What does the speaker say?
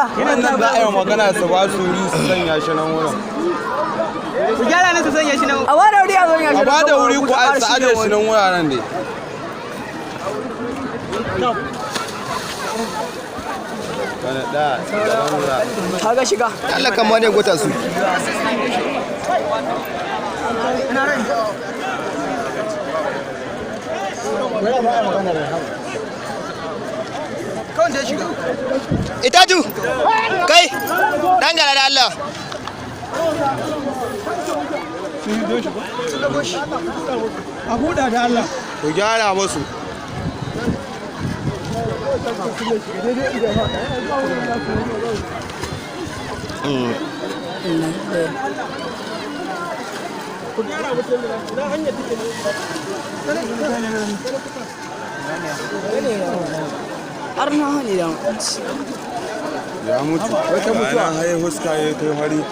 Wannan za a yi magana su ba su wuri su sanya shi nan wurin. Ku gyara nan su sanya shi nan. A ba da wuri a sanya shi. A ba da wuri ku a su aje shi nan wuraren dai. Wani ɗaya, gaban wura. Kaga shiga. Allah kan ma ne gota su. Itaju! Kai! Dan gara da Allah. A buɗa da Allah. Ku gyara musu. Har na hani da Ya mutu. Wata mutuwa. Haye huska ya kai hari.